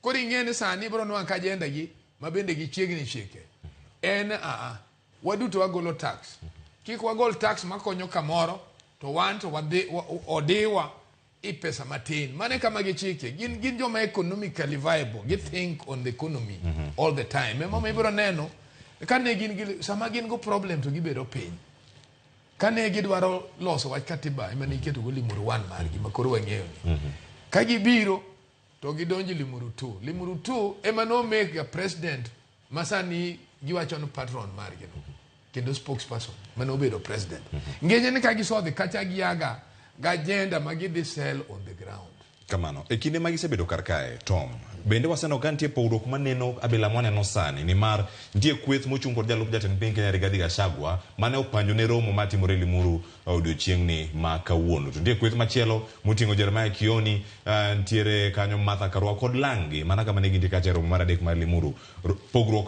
Koro ing'e ni sani ibiro nwang' ka agenda gi ma bende gichiegni chike en aa waduto wagolo tax. Kik wagol tax makonyo kamoro to wan to wadhi odiwa i pesa matin. Mano e kama gichike. Gin gin joma economically viable. Gi think on the economy all the time. Emomiyo ibiro neno ka ne gin gi sama gin go problem to gibedo piny. Kane gidwaro loso wach katiba ema ne giketo go Limuru 1 margi ma koro wang'eyo ni. Ka gibiro to gidonjo Limuru 2. Limuru 2 ema no make ga president ma sani giwacho ni patron margi no kendo spokesperson mane obedo president. Ngeche ni ka gisodhi kacha giaga ga agenda ma gidhi sell on the ground. Kamano. E kinde ma gisebedo kar kae, Tom, bende waseneno ka nitie pogruok maneno abila mwaneno sani, nimar nitie kweth mochung' kod jalup jatend piny Kenya Rigathi Gachagua mane opanjo ne romo matimore Limuru odiochieng'ni ma kawuono. To nitie kweth machielo moting'o Jeremiah Kioni, nitiere kanyo Martha Karua kod Langi, mana kama ne gintie kacha e romo mar adek mar Limuru. Pogruok.